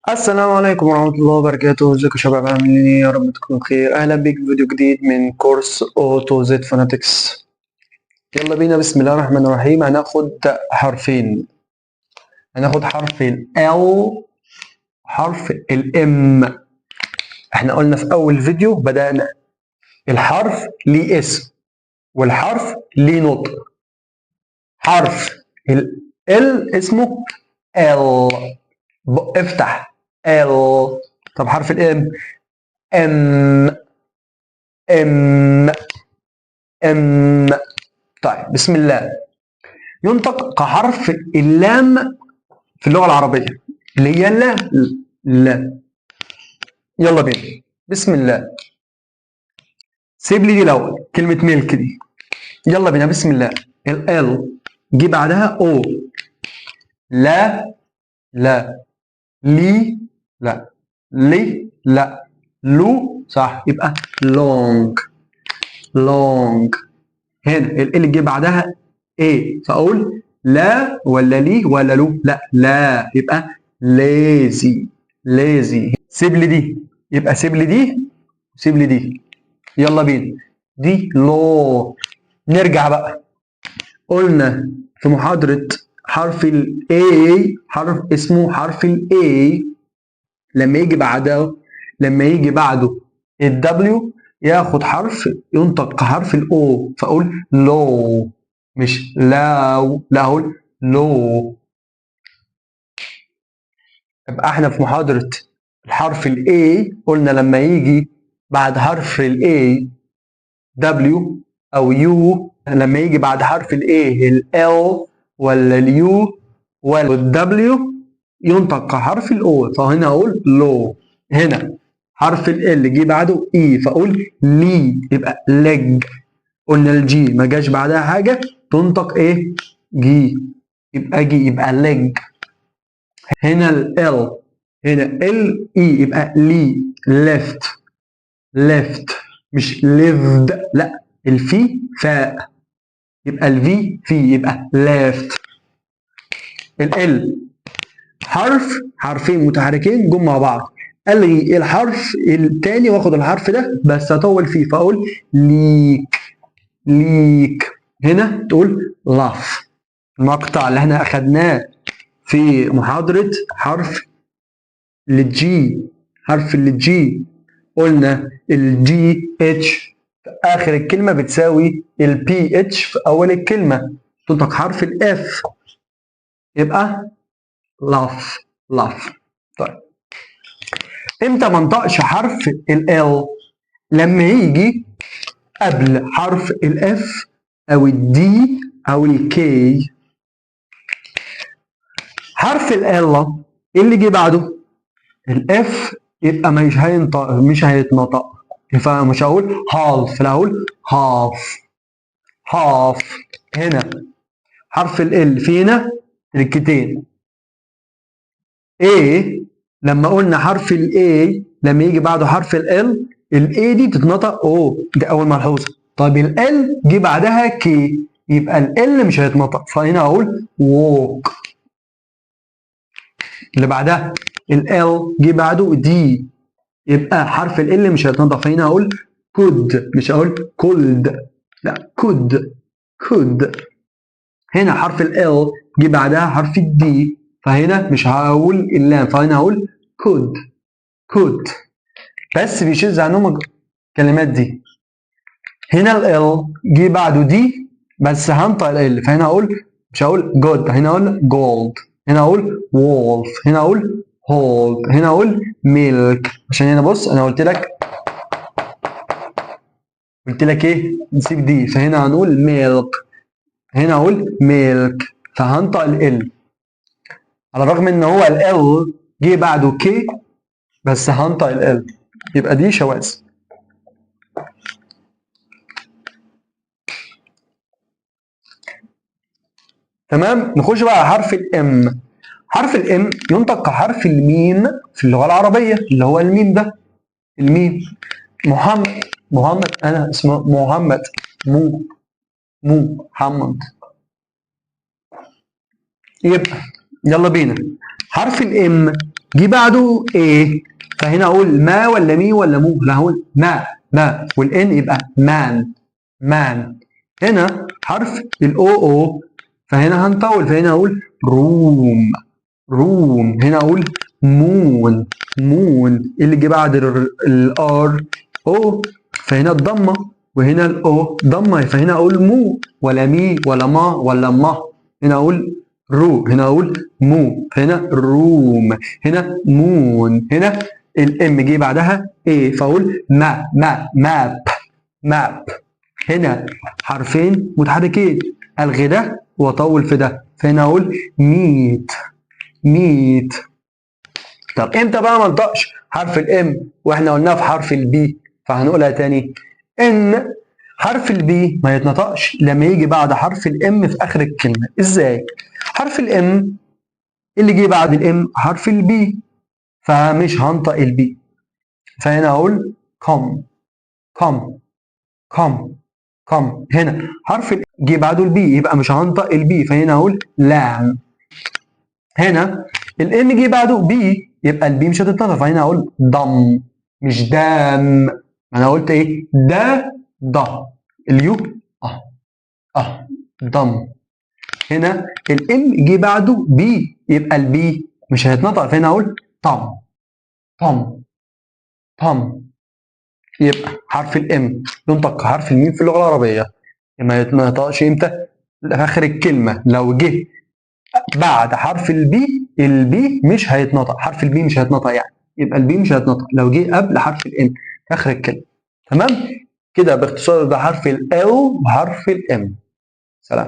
السلام عليكم ورحمة الله وبركاته. ازيكم يا شباب، عاملين ايه؟ يا رب تكونوا بخير. اهلا بيك في فيديو جديد من كورس A to Z phonetics. يلا بينا، بسم الله الرحمن الرحيم. هناخد حرفين، هناخد حرف ال L، حرف ال M. احنا قلنا في اول فيديو بدأنا الحرف ليه اسم والحرف ليه نطق. حرف ال L اسمه L، افتح L. طب حرف ال M؟ M M M. طيب بسم الله. ينطق كحرف اللام في اللغة العربية اللي هي لا لا. يلا بينا بسم الله. سيب لي دي الأول، كلمة milk دي. يلا بينا بسم الله. ال L جه بعدها O، لا لا، لي لا، لي لا، لو صح، يبقى long long. هنا ال L جه بعدها A، فاقول لا ولا لي ولا لو؟ لا لا، يبقى lazy lazy. سيب لي دي، يبقى سيب لي دي سيب لي دي. يلا بينا دي لو. نرجع بقى، قلنا في محاضرة حرف ال A، حرف اسمه حرف ال A، لما يجي بعده ال W ياخد حرف ينطق كحرف ال O، فأقول لو مش لاو، لا أقول لو. يبقى احنا في محاضرة الحرف ال A قلنا لما يجي بعد حرف ال A W أو U، لما يجي بعد حرف ال A ال L ولا ال U ولا ال W ينطق كحرف ال O، فهنا اقول لو. هنا حرف ال L جه بعده E، فاقول لي، يبقى leg. قلنا ال G ما جاش بعدها حاجه تنطق ايه؟ جي، يبقى جي، يبقى leg. هنا ال L، هنا L E، يبقى لي، left left، مش lived، لا الفي فاء، يبقى ال V في، يبقى left. ال L حرف حرفين متحركين جم مع بعض، الغي الحرف الثاني واخد الحرف ده بس اطول فيه، فاقول leak leak. هنا تقول laugh. المقطع اللي احنا اخدناه في محاضرة حرف ال G، حرف ال G قلنا ال GH في اخر الكلمة بتساوي ال PH في اول الكلمة، تنطق حرف ال F، يبقى laugh laugh. طيب امتى ما انطقش حرف ال L؟ لما يجي قبل حرف ال F او ال D او ال K. حرف ال L اللي جه بعده ال F يبقى مش هينطق، مش هيتنطق، فمش هقول half، لا هقول half half. هنا حرف ال L في هنا تركتين A، لما قلنا حرف ال A لما يجي بعده حرف ال L، ال A دي تتنطق O، دي أول ملحوظة. طيب ال L جه بعدها K، يبقى ال L مش هيتنطق، فهنا هقول walk. اللي بعدها ال L جه بعده D، يبقى حرف ال L مش هيتنطق، فهنا هقول could، مش هقول cold، لا could could. هنا حرف ال L جه بعدها حرف ال D، فهنا مش هقول اللام، فهنا هقول could could. بس بيشذ عنهم الكلمات دي. هنا ال L جه بعده D، بس هنطق ال L، فهنا هقول مش هقول good، هنا هقول gold، هنا هقول wolf، هنا هقول hold، هنا هقول milk. عشان هنا بص انا قلت لك ايه؟ نسيب دي، فهنا هنقول milk، هنا هقول milk، فهنطق ال L على الرغم ان هو ال L جه بعده K، بس هنطق ال L، يبقى دي شواذ. تمام. نخش بقى على حرف ال M. حرف ال M ينطق كحرف الميم في اللغة العربية، اللي هو الميم ده، الميم. محمد، محمد، انا اسمه محمد، مو مو محمد. يبقى يلا بينا حرف ال M جه بعده A، فهنا اقول ما ولا مي ولا مو؟ لا هقول ما، ما وال N يبقى man، man. هنا حرف ال O O، فهنا هنطول، فهنا اقول room، room. هنا اقول moon، moon. اللي جه بعد ال R O، فهنا الضمة وهنا ال O ضمه، فهنا اقول مو ولا مي ولا ما ولا ما؟ هنا اقول رو، هنا اقول مو، هنا room، هنا moon. هنا ال M جه بعدها A، فاقول ما ما map، map. هنا حرفين متحركين، الغي ده واطول في ده، فهنا اقول meat، meat. طب امتى بقى ما انطقش حرف ال M؟ واحنا قلناها في حرف ال B، فهنقولها تاني، ان حرف ال B ما يتنطقش لما يجي بعد حرف ال M في اخر الكلمة. ازاي؟ حرف ال M اللي جه بعد ال M حرف ال B، فمش هنطق ال B، فهنا اقول com، com، com، com. هنا حرف جه بعده ال B، يبقى مش هنطق ال B، فهنا اقول lamb. هنا ال M جه بعده B، يبقى ال B مش هتتنطق، فهنا اقول دم مش دام. انا قلت ايه؟ دا ض ال U اه اه دم. هنا ال M جه بعده B، يبقى ال B مش هيتنطق، فهنا اقول طم، طم، طم. يبقى حرف ال M ينطق حرف الميم في اللغة العربيه، ما يتنطقش امتى؟ في اخر الكلمة لو جه بعد حرف ال B، ال B مش هيتنطق، حرف ال B مش هيتنطق يعني، يبقى ال B مش هيتنطق لو جه قبل حرف ال M في اخر الكلمه. تمام كده باختصار، ده حرف ال L وحرف ال M. سلام.